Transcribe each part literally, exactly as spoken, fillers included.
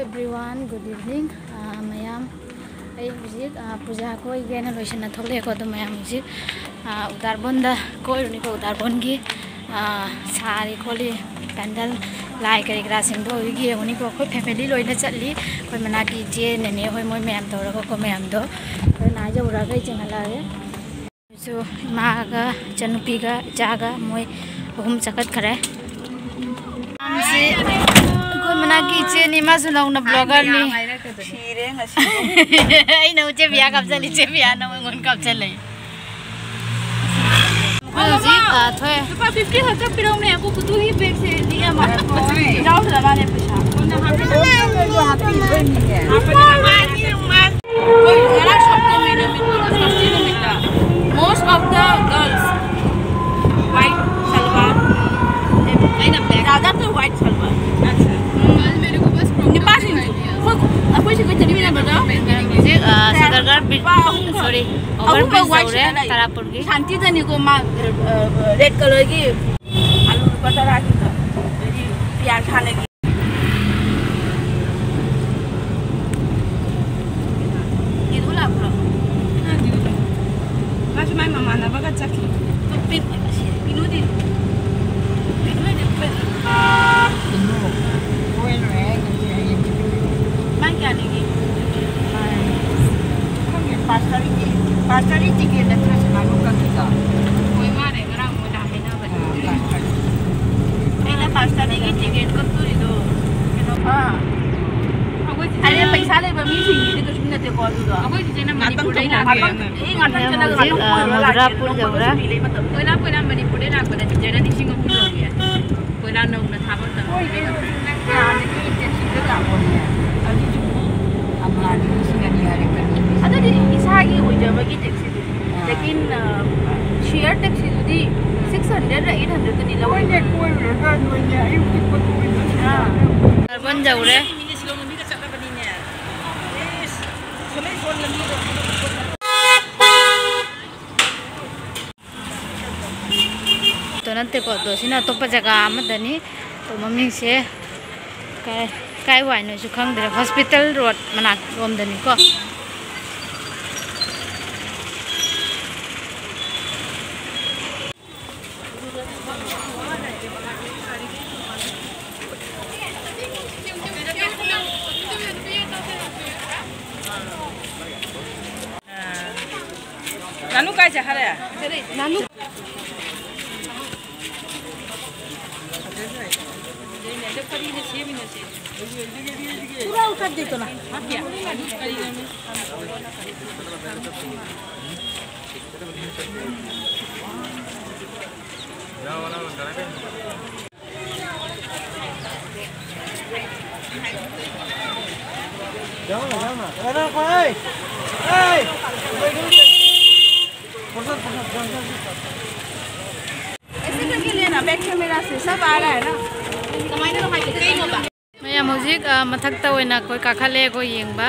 Everyone, good evening. ꯑꯥ, ꯃꯌꯥꯝ, ꯑꯩ ꯍꯧꯖꯤꯛ, ꯑꯥ, ꯄꯨꯖꯥ ꯀꯣꯏꯒꯦꯅ ꯂꯣꯏꯁꯤꯟꯅ ꯊꯣꯛꯂꯛꯑꯦꯀꯣ꯫ ꯑꯗꯣ ꯃꯌꯥꯝ ꯍꯧꯖꯤꯛ, ꯑꯥ, ꯎꯗꯥꯔꯕꯣꯟꯗ ꯀꯣꯏꯔꯨꯅꯤꯀꯣ꯫ ꯎꯗꯥꯔꯕꯣꯟꯒꯤ, ꯑꯥ, ꯁꯥꯔꯤ ꯈꯣꯠꯂꯤ, ꯄꯦꯟꯗꯜ, ꯂꯥꯏ ꯀꯔꯤ ꯀꯔꯥꯁꯤꯡꯗꯣ ꯍꯧꯖꯤꯛ ꯌꯦꯡꯉꯨꯅꯤꯀꯣ꯫ ꯑꯩꯈꯣꯏ family ꯂꯣꯏꯅ ꯆꯠꯂꯤ꯫ ꯑꯩꯈꯣꯏ ꯃꯅꯥꯛꯀꯤ ꯏꯆꯦ, ꯅꯦꯅꯦ ꯍꯣꯏ, ꯃꯣꯏ ꯃꯌꯥꯝ ꯇꯧꯔꯒꯀꯣ꯫ ꯃꯌꯥꯝꯗꯣ ꯍꯣꯔꯦꯟ ꯑꯥ ꯌꯧꯔꯒ ꯑꯩ ꯆꯦꯟꯍꯜꯂꯛꯑꯒꯦ꯫ ꯁꯨ ꯏꯃꯥꯒ, ꯏꯆꯟꯅꯨꯄꯤꯒ, ꯏꯆꯥꯒ ꯃꯣꯏ ꯑꯍꯨꯝ ꯆꯠꯈꯠꯈ꯭ꯔꯦ꯫ ꯃꯌꯥꯝꯁꯤ ꯑꯩꯈꯣꯏ ꯃꯅꯥꯛꯀꯤ ꯏꯆꯦꯅꯤ, ꯃꯥꯁꯨ ꯅꯧꯅ vloggerꯅꯤ꯫ ꯁꯤꯔꯦ ꯉꯁꯤ꯫ ꯑꯩꯅ ꯏꯆꯦ ꯕꯤꯌꯥ ꯀꯥꯞꯆꯜꯂꯤ, ꯏꯆꯦ ꯕꯤꯌꯥꯅ ꯑꯩꯉꯣꯟꯗ ꯀꯥꯞꯆꯜꯂꯤ꯫ ꯑꯩꯈꯣꯏ ꯍꯧꯖꯤꯛ, ꯑ, ꯊꯣꯛꯑꯦ꯫ ꯂꯨꯄꯥ fifty ꯈꯛꯇ ꯄꯤꯔꯝꯃꯦ꯫ ꯑꯩꯈꯣꯏ ꯈꯨꯇꯨꯒꯤ bagꯁꯦ ꯂꯤꯛꯑ ꯃꯥꯜꯂꯦ꯫ ꯌꯥꯎꯗ꯭ꯔ ꯃꯥꯜꯂꯦ ꯄꯩꯁꯥ꯫ ꯍꯣꯏ, ꯉꯔꯥꯡ ꯁꯞꯇꯃꯤ ꯅꯨꯃꯤꯠꯇꯣ, ꯁꯞꯇꯃꯤ ꯅꯨꯃꯤꯠꯇ most of the girls white salwar, ज़्यादातर white salwar। ꯅꯨꯄꯥꯁꯤꯡꯁꯨ ꯑꯩꯈꯣꯏ, ꯑꯩꯈꯣꯏ ꯁꯤꯒ ꯆꯠꯃꯤꯟꯅꯕꯗ ꯍꯧꯖꯤꯛ, ꯑ, ꯁꯗꯔꯒꯥꯔ ꯕ꯭ꯔꯤꯖ, ꯅꯨꯄꯥ ꯑꯍꯨꯝꯈꯛ꯫ ꯁꯣꯔꯤ, ꯑꯍꯨꯝꯈꯛ ꯑꯣꯚꯔ ꯕ꯭ꯔꯤꯖ white ꯌꯧꯔꯦ ꯁꯦꯠꯂ ꯂꯥꯛꯑꯦ꯫ ꯇꯔꯥꯄꯨꯔꯒꯤ꯫ ꯁꯥꯟꯇꯤꯗꯅꯤꯀꯣ ꯃꯥ, ꯑ, ꯑ, red colourꯒꯤ ꯑꯂꯨ ꯂꯨꯄꯥ ꯇꯔꯥꯒꯤꯗꯣ, ꯑꯗꯩꯗꯤ ꯄꯤꯌꯥꯖ ꯍꯥꯟꯅꯒꯤ꯫ ꯀꯩꯅꯣ ꯂꯥꯛꯄ꯭ꯔꯣ? ꯃꯥꯁꯨ ꯃꯥꯏ ꯃꯃꯥꯟꯅꯕꯒ ꯆꯠꯈꯤ꯫ ꯄꯤꯟ-, ꯑꯁꯤ ꯄꯤꯅꯨꯗꯤ꯫ ꯄꯤꯅꯨꯗꯤ ꯄꯤꯟ-, ꯄꯤꯅꯨ꯫ ꯀꯣꯏꯔꯨꯔꯦ ꯍꯥꯏ ꯉꯁꯤ ꯍꯌꯦꯡ꯫ ꯃꯥꯏ ꯀꯌꯥ ꯂꯩꯒꯦ? ꯈꯪꯗꯦ, ꯄꯥꯁꯇꯔꯒꯤ, ꯄꯥꯁꯇꯔꯒꯤ ꯇꯤꯀꯦꯠ ꯅꯠꯇ꯭ꯔꯣ ꯁꯤꯃꯥ ꯂꯣꯛꯇꯥꯛꯀꯤꯗꯣ? ꯍꯣꯏ, ꯃꯥꯅꯦ, ꯉꯔꯥꯡ ꯃꯣꯏꯅ ꯍꯥꯏꯅꯕꯅꯦ꯫ ꯑꯥ, ꯄꯥꯁꯇꯔ꯫ ꯑꯩꯅ ꯄꯥꯁꯇꯔꯒꯤ ꯇꯤꯀꯦꯠ ꯀꯛꯇꯣꯔꯤꯗꯣ ꯀꯩꯅꯣ, ꯑꯥ꯫ ꯑꯩꯈꯣꯏ ꯆꯤꯆꯦꯅ ꯑꯔꯦ, ꯄꯩꯁꯥ ꯂꯩꯕ ꯃꯤꯁꯤꯡꯒꯤꯗꯤ ꯀꯩꯁꯨ ꯅꯠꯇꯦꯀꯣ ꯑꯗꯨꯗꯣ꯫ ꯑꯩꯈꯣꯏ ꯆꯤꯆꯦꯅ ꯉꯥꯛꯇꯪ ꯃꯅꯤꯄꯨꯔꯗꯩ ꯊꯣꯛꯑꯒꯦ꯫ ꯂꯥꯛꯄꯗ, ꯑꯦ, ꯉꯥꯛꯇꯪ ꯃꯌꯥꯝ ꯆꯠꯂꯒ ꯍꯧꯖꯤꯛ, ꯉꯥꯛꯇꯪ ꯑ, ꯀꯣꯏꯔꯨꯔ ꯃꯗꯨꯔꯥ ꯂꯥꯛꯀꯦ꯫ ꯄꯨꯔ ꯅꯣꯡꯃ ꯌꯧꯔꯦ꯫ ꯀꯣꯏꯕ ꯁꯨꯇꯤ ꯂꯩ ꯃꯇꯝꯗ꯫ ꯀꯣꯏꯔꯥ ꯀꯣꯏꯔꯥ ꯃꯅꯤꯄꯨꯔꯗꯩ ꯂꯥꯛꯄꯗ ꯆꯤꯆꯦꯅ ꯂꯤꯁꯤꯡ ꯑꯍꯨꯝ ꯂꯧꯒꯦ꯫ ꯀꯣꯏꯔꯥ ꯅꯧꯅ ꯊꯥꯕ ꯃꯇꯝꯗ꯫ ꯍꯣꯏ, ꯏꯕꯦꯝꯃ, ꯅꯪ ꯑꯥꯗꯒꯤ ꯇꯦꯛꯁꯤꯗ ꯂꯥꯛꯄꯅꯦ꯫ ꯑꯗꯨꯁꯨ ꯑꯃꯨꯛ ꯑꯃꯨꯛ ꯂꯤꯁꯤꯡ ꯑꯅꯤ ꯍꯥꯏꯔꯛꯀꯅꯤ꯫ ꯑꯗꯨꯗꯤ ꯏꯁꯥꯒꯤ ꯑꯣꯏꯖꯕꯒꯤ ꯇꯦꯛꯁꯤꯗꯨꯗꯤ꯫ ꯑꯥ꯫ ꯂꯦꯀꯤꯟ, ꯑ, share taxiꯗꯨꯗꯤ six hundredꯔ eight hundredꯀꯅꯤ ꯂꯧꯔꯤꯗꯣ꯫ ꯍꯣꯏꯅꯦ, ꯀꯣꯏꯔꯨꯔꯒ ꯅꯣꯏꯅꯦ ꯑꯌꯨꯛꯇꯤ ꯀꯣꯏꯊꯣꯛꯑꯣꯏꯗꯣ꯫ ꯑꯥ꯫ ꯗꯔꯕꯟ ꯌꯧꯔꯦ꯫ ꯑꯗꯣ ꯅꯠꯇꯦꯀꯣ, ꯑꯗꯣ ꯁꯤꯅ ꯑꯇꯣꯞꯄ ꯖꯒꯥ ꯑꯃꯗꯅꯤ꯫ ꯑꯗꯣ ꯃꯃꯤꯡꯁꯦ ꯀꯩ, ꯀꯥꯏ ꯋꯥꯏꯅꯣꯁꯨ ꯈꯪꯗ꯭ꯔꯦ, ꯍꯣꯁꯄꯤꯇꯥꯜ ꯔꯣꯗ ꯃꯅꯥꯛ ꯔꯣꯝꯗꯅꯤꯀꯣ꯫ ꯉꯥꯅꯨ ꯀꯥꯏ ꯆꯠꯈꯔꯦ? ꯉꯥꯅꯨ꯫ ꯄꯨꯔꯥ ꯎꯇꯔ ꯗꯦ ꯇꯣ ꯅ꯫ ऐसे करके लेना, बैक कैमरा से सब आ रहा है ना। ꯃꯌꯥꯝ ꯍꯧꯖꯤꯛ, ꯑ, ꯃꯊꯛꯇ ꯑꯣꯏꯅ ꯑꯩꯈꯣꯏ ꯀꯥꯈꯠꯂꯦ, ꯑꯩꯈꯣꯏ ꯌꯦꯡꯕ꯫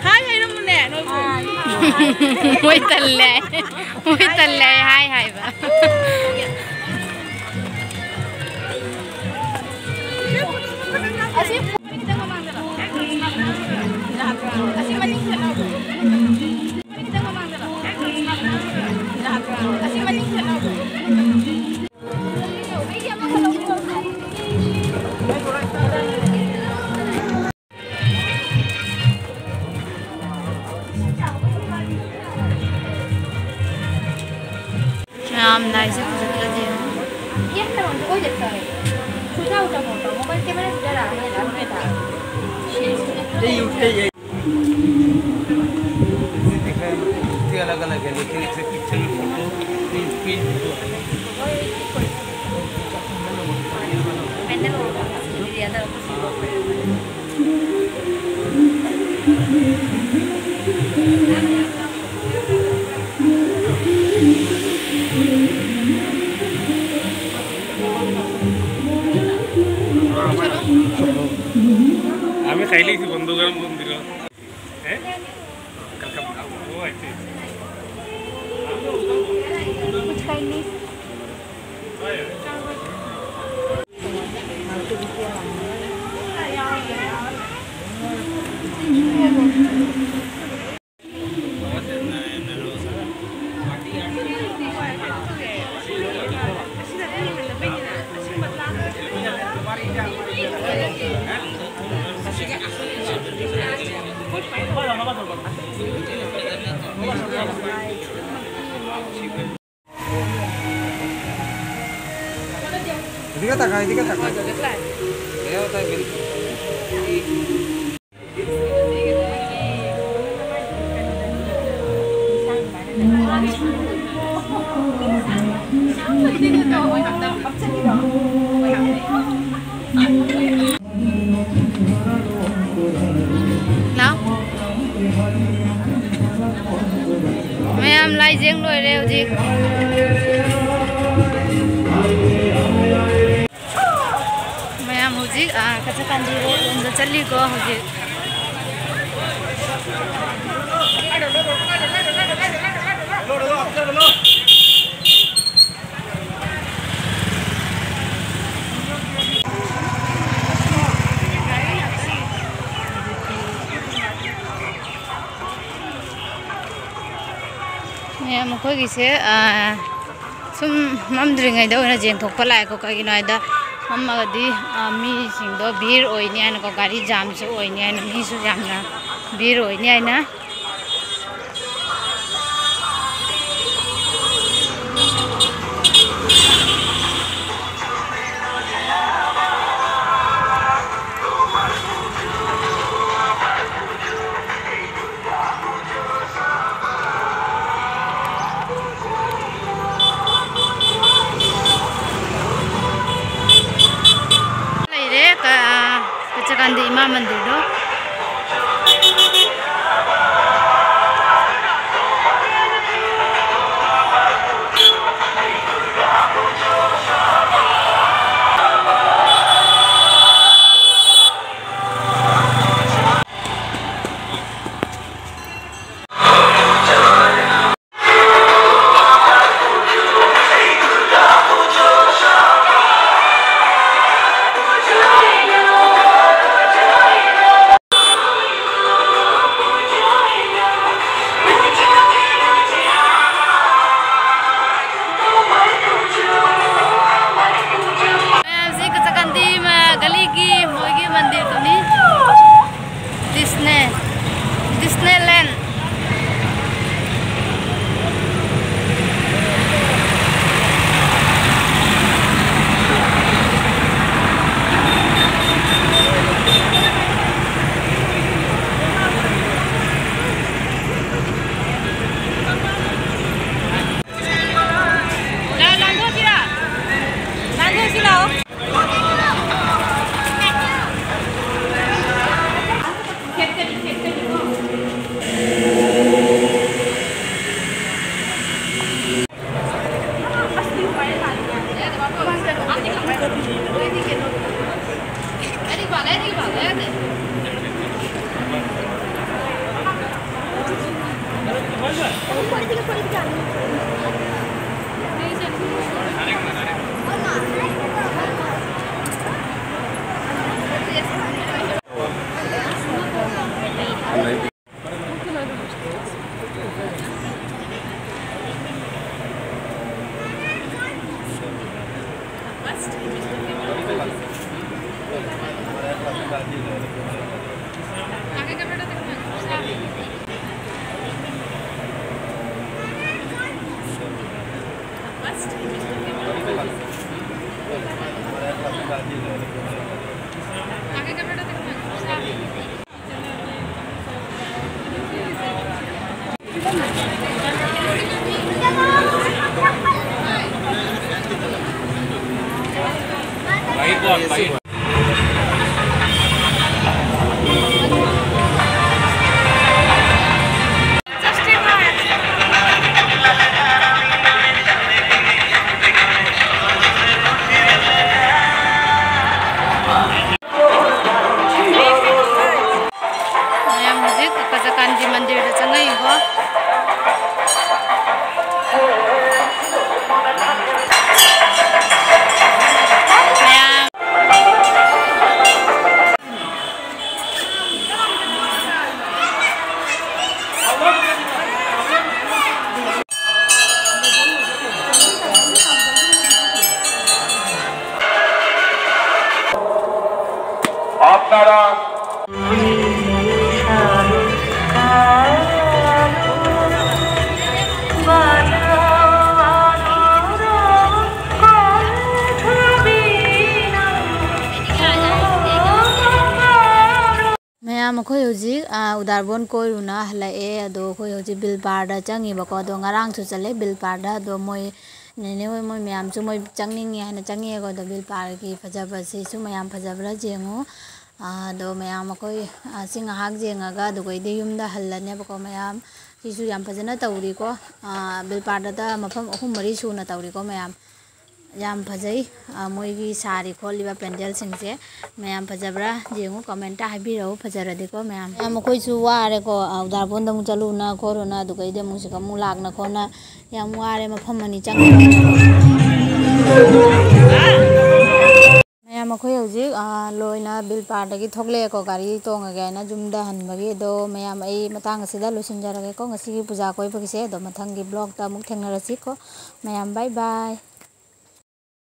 ꯍꯥꯏ ꯍꯥꯏꯔꯝꯃꯨꯅꯦ, ꯅꯣꯏꯕꯨ꯫ ꯃꯣꯏ ꯇꯜꯂꯦ꯫ ꯃꯣꯏ ꯇꯜꯂꯦ, ꯍꯥꯏ ꯍꯥꯏꯕ꯫ ꯑꯁꯤ ꯃꯅꯤꯡ ꯈꯤꯇꯪ ꯃꯃꯥꯡꯗ ꯂꯥꯛꯑꯣ꯫ ꯑꯁꯤ ꯃꯅꯤꯡ ꯈꯤꯇꯪ ꯂꯥꯛꯑꯣ꯫ ꯃꯅꯤꯡ ꯈꯤꯇꯪ ꯃꯃꯥꯡꯗ ꯂꯥꯛꯑꯣ꯫ ꯑꯁꯤ ꯃꯅꯤꯡ ꯈꯤꯇꯪ ꯂꯥꯛꯑꯣ꯫ ꯌꯥꯝ ꯂꯥꯏꯁꯦ ꯐꯖꯗ꯭ꯔꯗꯤ ꯌꯦꯡꯉꯨ꯫ ये हटा, वो देखता है। छोटा उठा मोटा, मोबाइल कैमरा से डरा है, लगता है। ये यूज़ किया ये। ये दिख रहा है, ये अलग अलग है, लेकिन इससे पिक्चर में फोटो प्रिंट प्रिंट फोटो है। मैंने वो दिया था। Delhi से बंदोग्राम मंदिर है। हैं? कलकत्ता। ओ, I see। कुछ खाएंगे? ꯂꯥꯎ꯫ ꯃꯌꯥꯝ ꯂꯥꯏꯖꯦꯡ ꯂꯣꯏꯔꯦ ꯍꯧꯖꯤꯛ꯫ ꯃꯌꯥꯝ ꯍꯧꯖꯤꯛ, ꯑ, ꯀꯆꯥꯀꯥꯟꯗꯤ ꯔꯣꯗ ꯂꯣꯝꯗ ꯆꯠꯂꯤꯀꯣ ꯍꯧꯖꯤꯛ꯫ ꯃꯌꯥꯝ ꯑꯩꯈꯣꯏꯒꯤꯁꯦ, ꯑ, ꯁꯨꯝ ꯃꯝꯗ꯭ꯔꯤꯉꯩꯗ ꯑꯣꯏꯅ ꯌꯦꯡꯊꯣꯛꯄ ꯂꯥꯛꯑꯦꯀꯣ꯫ ꯀꯩꯒꯤꯅꯣ ꯍꯥꯏꯗ ꯃꯝꯃꯒꯗꯤ, ꯑ, ꯃꯤꯁꯤꯡꯗꯣ ꯚꯤꯔ ꯑꯣꯏꯅꯤ ꯍꯥꯏꯅꯀꯣ, ꯒꯥꯔꯤ ꯖꯥꯝꯁꯨ ꯑꯣꯏꯅꯤ ꯍꯥꯏꯅ, ꯃꯤꯁꯨ ꯌꯥꯝꯅ ꯚꯤꯔ ꯑꯣꯏꯅꯤ ꯍꯥꯏꯅ꯫ ꯂꯩꯔꯦ, ꯀ-, ꯀꯆꯥꯀꯥꯟꯗꯤ ꯏꯃꯥ ꯃꯟꯗꯤꯔꯗꯣ꯫ ꯃꯌꯥꯝ ꯍꯧꯖꯤꯛ ꯀꯖꯀꯥꯟꯒꯤ ꯃꯟꯗꯤꯔꯗ ꯆꯪꯉꯛꯏꯀꯣ꯫ ꯃꯌꯥꯝ꯫ আপনারা ꯃꯌꯥꯝ, ꯑꯩꯈꯣꯏ ꯍꯧꯖꯤꯛ, ꯑ, ꯎꯗꯥꯔꯕꯣꯟ ꯀꯣꯏꯔꯨꯅ ꯍꯜꯂꯛꯑꯦ꯫ ꯑꯗꯣ ꯑꯩꯈꯣꯏ ꯍꯧꯖꯤꯛ ꯕꯤꯜ ꯄꯥꯔꯗ ꯆꯪꯉꯤꯕꯀꯣ꯫ ꯑꯗꯣ ꯉꯔꯥꯡꯁꯨ ꯆꯠꯂꯦ ꯕꯤꯜ ꯄꯥꯔꯗ꯫ ꯑꯗꯣ ꯃꯣꯏ ꯅꯦꯅꯦ ꯍꯣꯏ, ꯃꯣꯏ ꯃꯌꯥꯝꯁꯨ ꯃꯣꯏ ꯆꯪꯅꯤꯡꯉꯦ ꯍꯥꯏꯅ ꯆꯪꯉꯛꯑꯦꯀꯣ꯫ ꯑꯗꯣ ꯕꯤꯜ ꯄꯥꯔꯒꯤ ꯐꯖꯕꯁꯤꯁꯨ ꯃꯌꯥꯝ ꯐꯖꯕ꯭ꯔꯥ ꯌꯦꯡꯉꯨ꯫ ꯑ, ꯑꯗꯣ ꯃꯌꯥꯝ ꯑꯩꯈꯣꯏ, ꯑ, ꯁꯤ ꯉꯥꯏꯍꯥꯛ ꯌꯦꯡꯉꯒ ꯑꯗꯨꯒꯩꯗꯤ ꯌꯨꯝꯗ ꯍꯜꯂꯅꯦꯕꯀꯣ ꯃꯌꯥꯝ꯫ ꯁꯤꯁꯨ ꯌꯥꯝ ꯐꯖꯅ ꯇꯧꯔꯤꯀꯣ꯫ ꯑ, ꯕꯤꯜ ꯄꯥꯔꯗ ꯃꯐꯝ ꯑꯍꯨꯝ ꯃꯔꯤ ꯁꯨꯅ ꯇꯧꯔꯤꯀꯣ ꯃꯌꯥꯝ꯫ ꯌꯥꯝ ꯐꯖꯩ꯫ ꯑ, ꯃꯣꯏꯒꯤ ꯁꯥꯔꯤ ꯈꯣꯠꯂꯤꯕ ꯄꯦꯟꯗꯦꯜꯁꯤꯡꯁꯦ꯫ ꯃꯌꯥꯝ ꯐꯖꯕ꯭ꯔꯥ ꯌꯦꯡꯉꯨ, ꯀꯃꯦꯟꯇ ꯍꯥꯏꯕꯤꯔꯛꯎ, ꯐꯖꯔꯗꯤꯀꯣ ꯃꯌꯥꯝ꯫ ꯃꯌꯥꯝ ꯑꯩꯈꯣꯏꯁꯨ ꯋꯥꯔꯦꯀꯣ, ꯑ, ꯎꯗꯥꯔꯕꯣꯟꯗ ꯑꯃꯨꯛ ꯆꯠꯂꯨꯅ ꯈꯣꯠꯂꯨꯅ, ꯑꯗꯨꯒꯩꯗꯤ ꯑꯃꯨꯛ ꯁꯤꯒ ꯑꯃꯨꯛ ꯂꯥꯛꯅ ꯈꯣꯠꯅ ꯌꯥꯝ ꯋꯥꯔꯦ, ꯃꯐꯝ ꯑꯅꯤ ꯆꯪꯉꯦ꯫ ꯃꯌꯥꯝ ꯑꯩꯈꯣꯏ ꯍꯧꯖꯤꯛ, ꯑ, ꯂꯣꯏꯅ ꯕꯤꯜꯄꯥꯔꯗꯒꯤ ꯊꯣꯛꯂꯛꯑꯦꯀꯣ, ꯒꯥꯔꯤ ꯇꯣꯡꯉꯒꯦ ꯍꯥꯏꯅ ꯌꯨꯝꯗ ꯍꯟꯕꯒꯤ꯫ ꯑꯗꯣ ꯃꯌꯥꯝ ꯑꯩ ꯃꯇꯥꯡ ꯑꯁꯤꯗ ꯂꯣꯏꯁꯤꯟꯖꯔꯒꯦꯀꯣ, ꯉꯁꯤꯒꯤ ꯄꯨꯖꯥ ꯀꯣꯏꯕꯒꯤꯁꯦ꯫ ꯑꯗꯣ ꯃꯊꯪꯒꯤ ꯕ꯭ꯂꯣꯛꯇ ꯑꯃꯨꯛ ꯊꯦꯡꯅꯔꯁꯤꯀꯣ ꯃꯌꯥꯝ, ꯕꯥꯏ ꯕꯥꯏ꯫